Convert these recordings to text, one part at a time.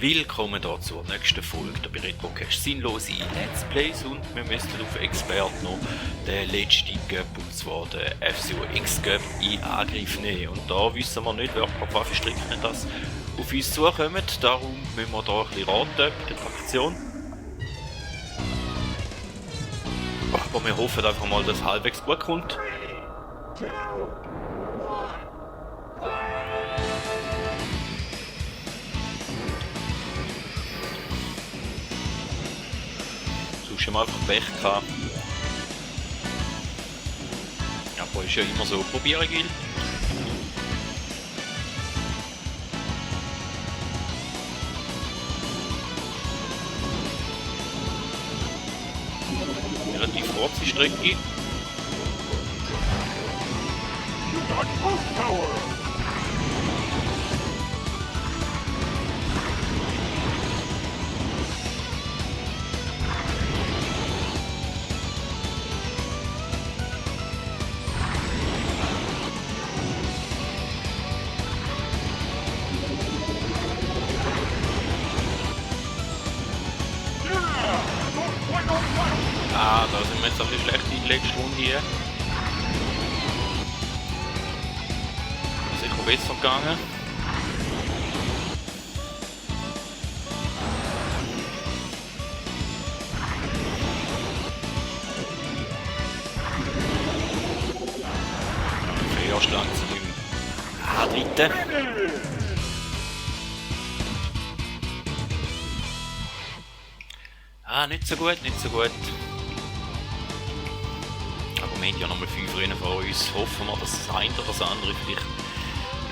Willkommen hier zur nächsten Folge der Retrocast Sinnlose Let's Plays und wir müssen auf Expert noch den letzten Cup, und zwar den FCO-X Cup, in Angriff nehmen. Und da wissen wir nicht, welche Waffenstrecken das auf uns zukommen, darum müssen wir da ein bisschen raten bei der Fraktion. Aber wir hoffen einfach mal, dass es halbwegs gut kommt. Schon mal einfach Pech gehabt. Aber ist ja immer so, probieren gilt. Relativ kurze Strecke. Ah, da sind wir jetzt ein bisschen schlecht in der letzten Runde hier. Sicher besser gegangen. Erst langsam im dritten. Ah, nicht so gut, nicht so gut. Aber wir haben ja nochmal 5 Rennen vor uns. Hoffen wir, dass das eine oder das andere vielleicht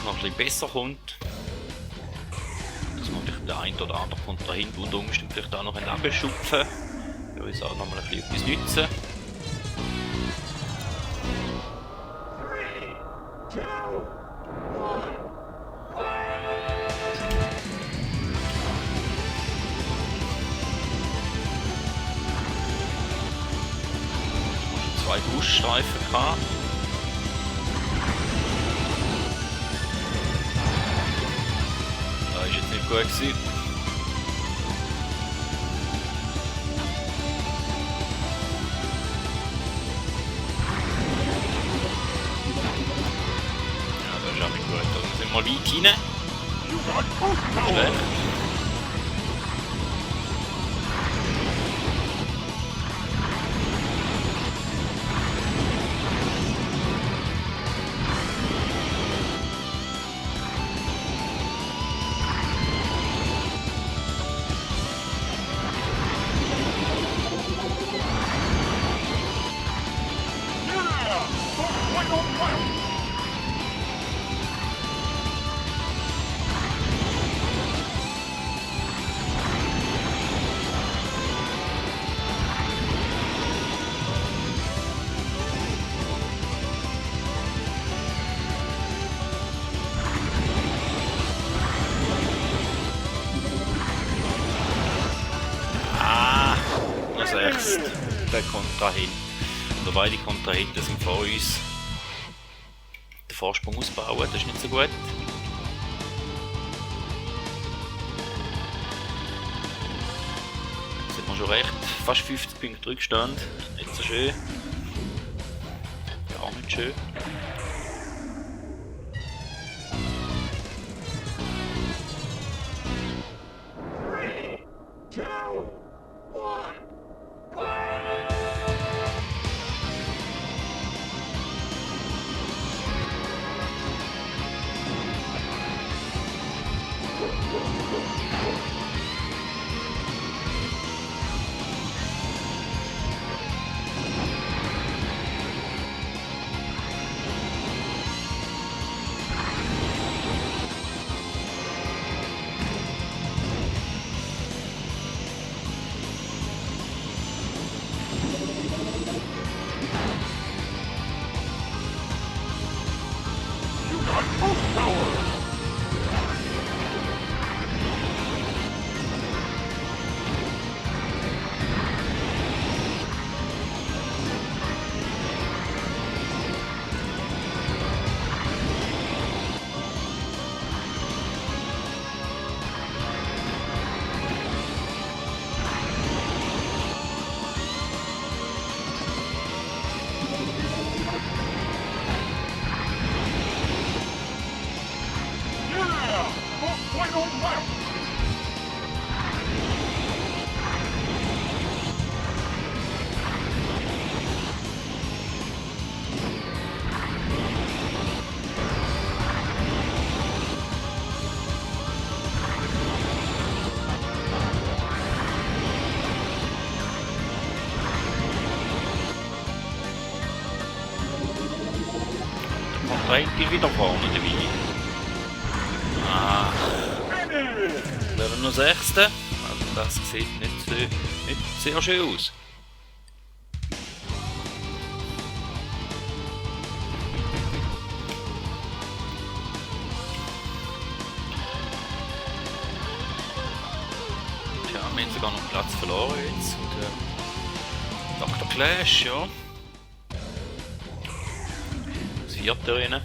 noch ein bisschen besser kommt. Dass wir vielleicht der eine oder andere kommt dahinter und umständlich vielleicht auch noch ein Leben schupfen. Ja, uns auch nochmal ein bisschen etwas nützen. Zwei Buschstreifen gehabt. Das ist jetzt nicht gut gewesen. Ja, das ist auch nicht gut. Da sind wir mal weit rein. Schlecht. Der Kontrahent, oder beide Kontrahenten sind vor uns. Den Vorsprung ausbauen, das ist nicht so gut. Jetzt hat man schon recht, fast 50 Punkte Rückstand, nicht so schön. Gar nicht schön. Geht wieder vorne dabei. Ach. Wir haben noch Sechste. Also das sieht nicht sehr schön aus. Tja, wir haben sogar noch Platz verloren jetzt. Und Dr. Clash, ja. Das vierte rein.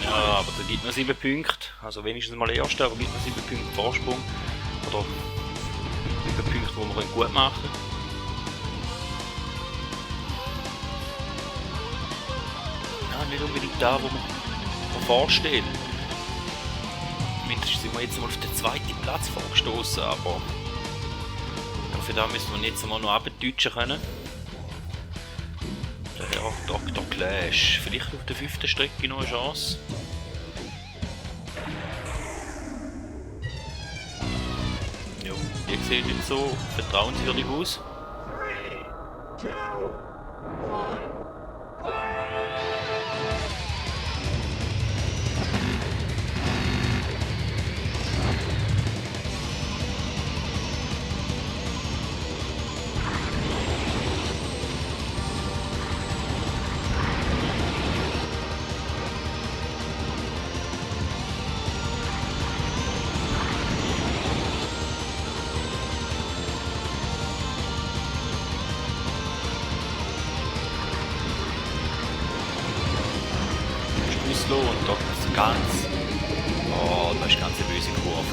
Ja, aber da gibt noch 7 Punkte. Also wenigstens mal Erster, aber gibt noch 7 Punkte Vorsprung. Oder 7 Punkte, die wir gut machen können. Ja, nicht unbedingt da, wo wir vorstehen. Mindestens sind wir jetzt mal auf den zweiten Platz vorgestoßen, aber für da müssen wir jetzt mal noch abdeutschen können. Der Herr Dr. Clash. Vielleicht auf der 5. Strecke noch eine Chance. Ja, die sehen nicht so vertrauenswürdig aus. Und dort ist ganz. Oh, da ist ganz eine böse Kurve.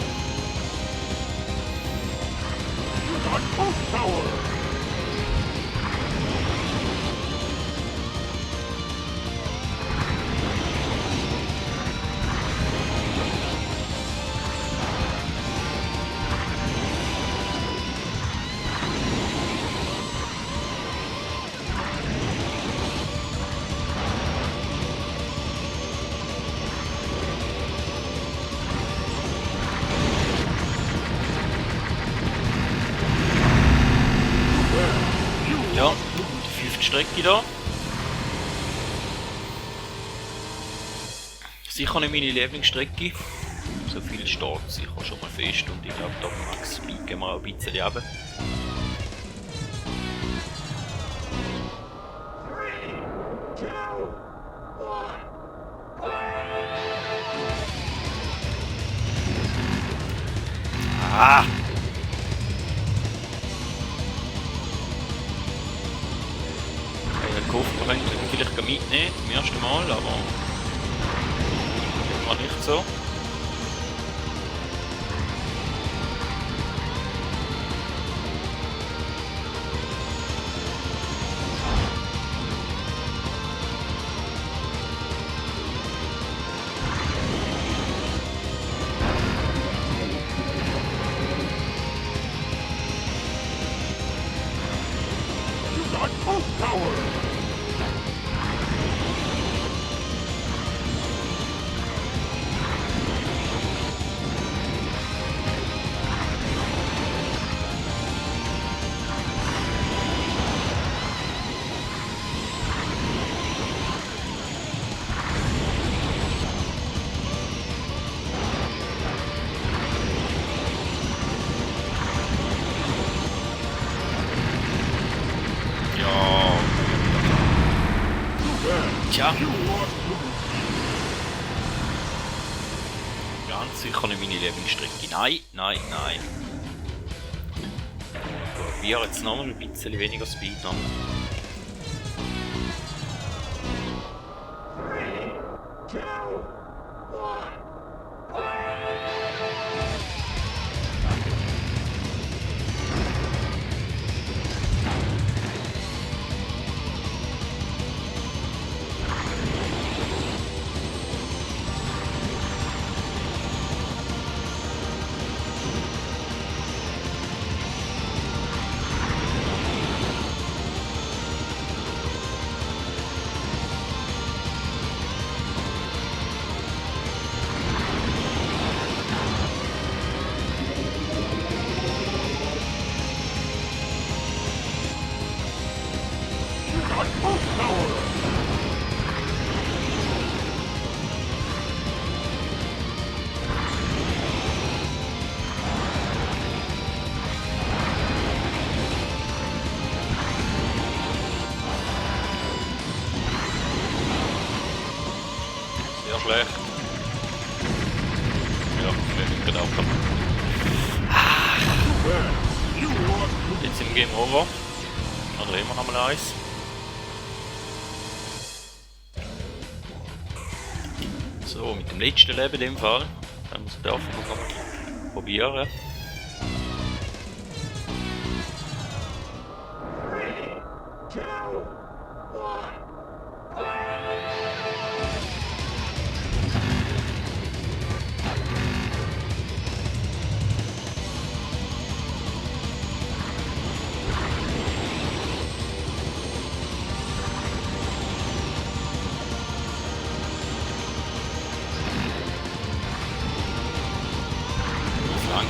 Ja, die 5. Strecke da. Sicher nicht meine Lieblingsstrecke. So viel steht sicher schon mal fest und ich glaube, da Max biegen wir auch ein bisschen runter. Ah! Ich hoffe, wir können vielleicht mitnehmen, zum ersten Mal, aber das war nicht so. Tja. Ganz sicher nicht meine Lieblingsstrecke. Nein, nein, nein. Wir haben jetzt nochmal ein bisschen weniger Speed noch. Sehr schlecht. Ja, wir sind gerade auch kaputt. Jetzt im Game Over. Oder immer noch mal eins. So, mit dem letzten Leben in dem Fall. Dann dürfen wir es noch mal probieren.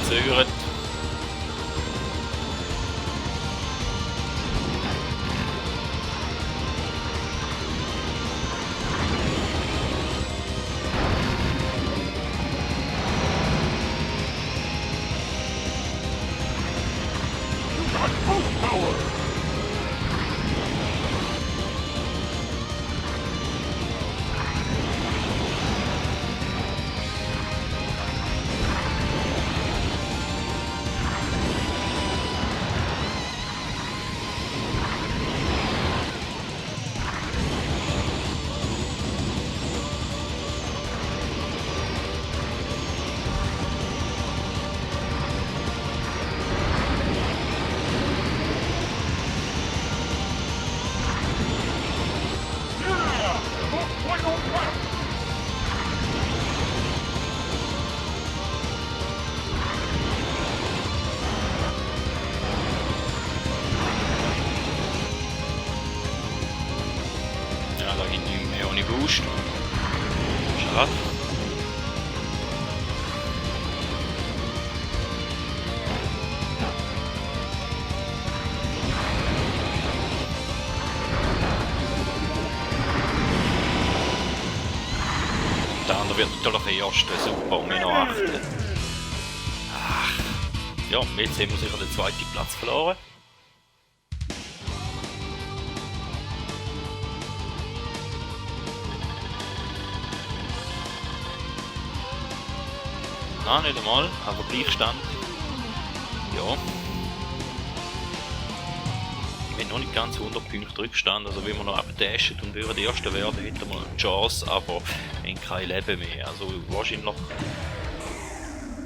Zögert. Ja, da geht nicht mehr ohne Boost. Schade. Der andere wird natürlich erst super um noch achten. Ach. Ja, jetzt haben wir sicher den zweiten Platz verloren. Nein, nicht einmal, aber Gleichstand. Ja. Wir haben noch nicht ganz 100 Punkte Rückstand, also wenn wir noch abdashen und würden die Ersten werden, hätten wir eine Chance, aber wir haben kein Leben mehr. Also wahrscheinlich noch...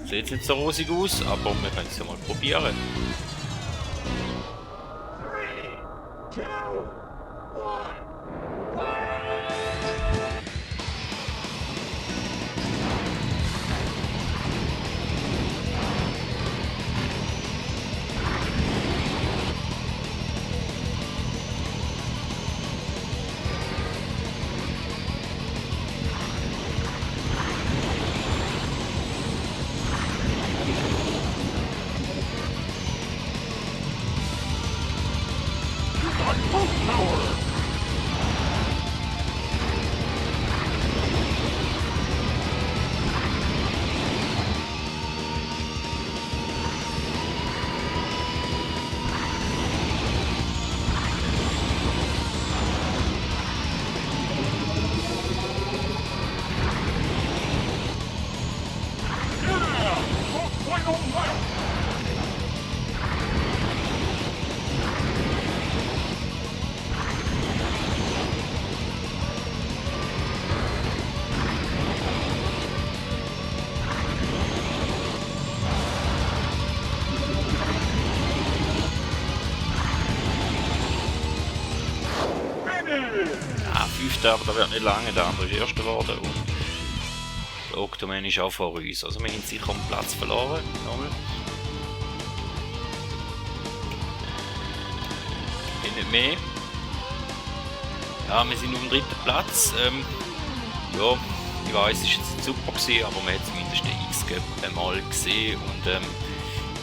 Sieht es nicht so rosig aus, aber wir können es ja mal probieren. Ja, 5. aber da wird nicht lange, der andere ist Erster geworden und der Octoman ist auch vor uns. Also wir haben sicher einen Platz verloren. Nochmal. Nicht mehr. Ja, wir sind auf dem 3. Platz. Ja, ich weiß, es war jetzt nicht super gewesen, aber man hat zumindest den X-Cup einmal gesehen und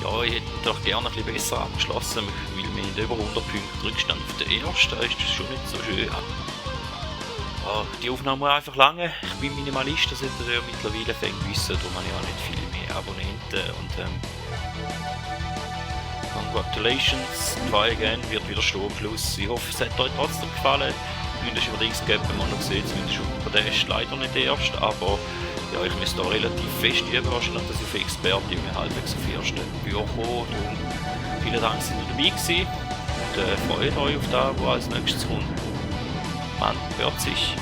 ja, ich hätte doch gerne ein bisschen besser abgeschlossen, weil wir in über 100 Punkte Rückstand auf den Ersten, da ist das schon nicht so schön. Ja, die Aufnahme muss einfach lange. Ich bin Minimalist, das hätte ihr ja mittlerweile wissen, darum habe ich auch nicht viel mehr Abonnenten und congratulations, try again, wird wieder stehen am Schluss. Ich hoffe, es hat euch trotzdem gefallen. Zumindest über den X-Cup haben wir noch gesehen, zumindest auf der ist leider nicht der Erste, aber ja, ich müsste da relativ fest üben, wahrscheinlich, dass ich auf Experte irgendwie halbwegs auf Ersten komme. Vielen Dank, dass ihr dabei gewesen und freut euch auf das, was als nächstes kommt. Man hört sich.